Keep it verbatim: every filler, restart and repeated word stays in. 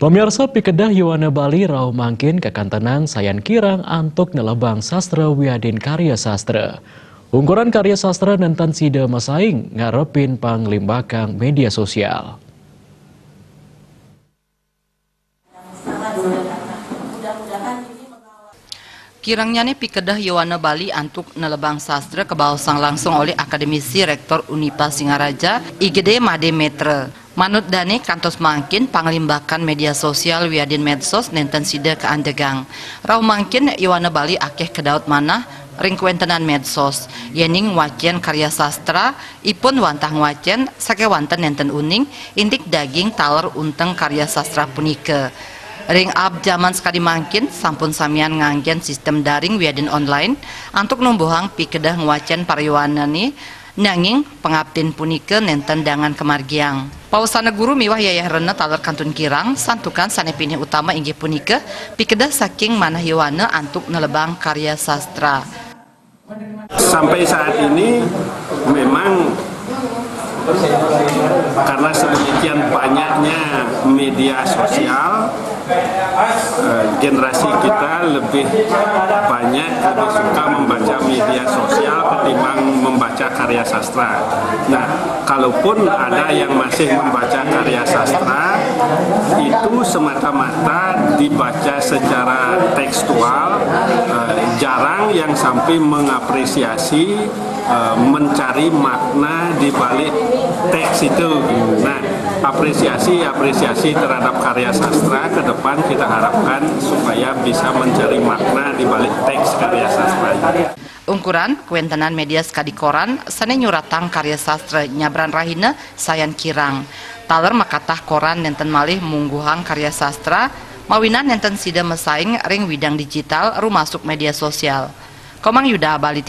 Pamiarsa, pikedah yowana Bali rauh mangkin kakantenang sayan kirang antuk nelebang sastra wiadin karya sastra. Ungkuran karya sastra nenten sida masaing ngarepin panglimbakang media sosial. Kirangnyane pikedah yowana Bali antuk nelebang sastra kabaosang langsung olih Akademisi Rektor Unipa Singaraja, I G D Made Metra. Manut dane, kantos mangkin panglimbakan media sosial wiadin medsos nenten sida kaandegang. Rauh mangkin yowana Bali akeh kadaut manah ring kawentenan medsos. Yening ngwacen karya sastra, ipun wantah ngwacen sakewanten nenten uning, indik daging taler unteng karya sastra punika. Ring abjaman sakadi mangkin, sampun samian nganggen sistem daring wiadin online, antuk numbuhang pikedah ngwacen para yowanane, nanging pangaptin punika nenten dangan kamargiang. Pawesana guru miwah yayah rena taler kantun kirang, santukan sane pinih utama inggih punika pikedah saking manah yowana antuk nelebang karya sastra. Sampai saat ini memang karena sedemikian banyaknya media sosial, eh, generasi kita lebih banyak, lebih suka membaca media sosial ketimbang membaca karya sastra. Nah, kalaupun ada yang masih membaca karya sastra, itu semata-mata dibaca secara tekstual, eh, jarang yang sampai mengapresiasi, eh, mencari makna di balik teks itu. Nah, apresiasi-apresiasi terhadap karya sastra ke depan kita harapkan supaya bisa mencari makna di balik teks karya sastra. Ungkuran, kawentenan media sakadi koran sane nyuratang karya sastra nyabran rahina sayan kirang. Taler makatah koran nenten malih mungguhang karya sastra, mawinan nenten sida masaing ring widang digital rumasuk media sosial. Komang Yuda, Bali.